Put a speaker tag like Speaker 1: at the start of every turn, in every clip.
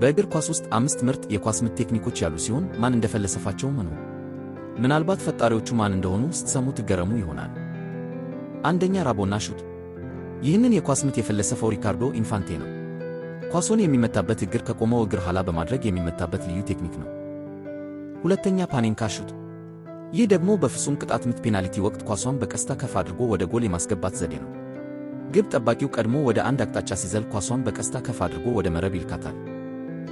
Speaker 1: በእግር ኳስ ውስጥ አምስት ምርጥ የኳስ ምት ቴክኒኮች ያሉ ሲሆን ማን እንደፈለሰፋቸውም ነው። ምናልባት ፈጣሪዎቹ ማን እንደሆኑ ስትሰሙ ትገረሙ ይሆናል። አንደኛ፣ ራቦና shoot። ይህንን የኳስ ምት የፈለሰፈው ሪካርዶ ኢንፋንቴ ነው። ኳሱን የሚመታበት እግር ከቆመው እግር ኋላ በማድረግ የሚመታበት ልዩ ቴክኒክ ነው። ሁለተኛ፣ ፓኔንካ shoot። ይህ ደግሞ በፍጹም ቅጣት ምት ፔናልቲ ወቅት ኳሷን በቀስታ ከፍ አድርጎ ወደ ጎል የማስገባት ዘዴ ነው። ግብ ጠባቂው ቀድሞ ወደ አንድ አቅጣጫ ሲዘል ኳሷን በቀስታ ከፍ አድርጎ ወደ መረብ ይልካታል።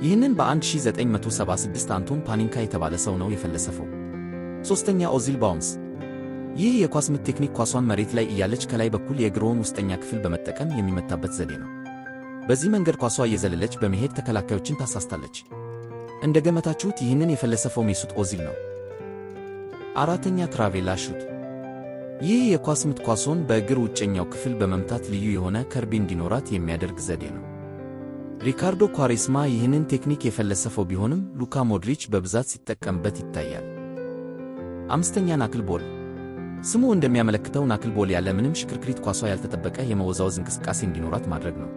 Speaker 1: ይህንን በ1976 አንቶን ፓኔንካ የተባለ ሰው ነው የፈለሰፈው። ሦስተኛ፣ ኦዚል bounce። ይህ የኳስ ምት ቴክኒክ ኳሷን መሬት ላይ እያለች ከላይ በኩል የእግሮን ውስጠኛ ክፍል በመጠቀም የሚመታበት ዘዴ ነው። በዚህ መንገድ ኳሷ እየዘለለች በመሄድ ተከላካዮችን ታሳስታለች። እንደገመታችሁት ይህንን የፈለሰፈው ሜሱት ኦዚል ነው። አራተኛ፣ ትራቬላ shoot። ይህ የኳስ ምት ኳሷን በእግር ውጨኛው ክፍል በመምታት ልዩ የሆነ curve እንዲኖራት የሚያደርግ ዘዴ ነው። ሪካርዶ ኳሬስማ ይህንን ቴክኒክ የፈለሰፈው ቢሆንም ሉካ ሞድሪች በብዛት ሲጠቀምበት ይታያል። አምስተኛ፣ knuckle ball። ስሙ እንደሚያመለክተው knuckle ball ያለ ምንም ሽክርክሪት ኳሷ ያልተጠበቀ የመወዛወዝ እንቅስቃሴ እንዲኖራት ማድረግ ነው።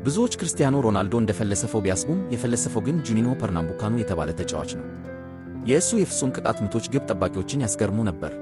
Speaker 1: ብዙዎች ክርስቲያኖ ሮናልዶ እንደፈለሰፈው ቢያስቡም የፈለሰፈው ግን ጁኒኖ ፐርናምቡካኖ የተባለ ተጫዋች ነው። የእሱ የፍጹም ቅጣት ምቶች ግብ ጠባቂዎችን ያስገርሙ ነበር።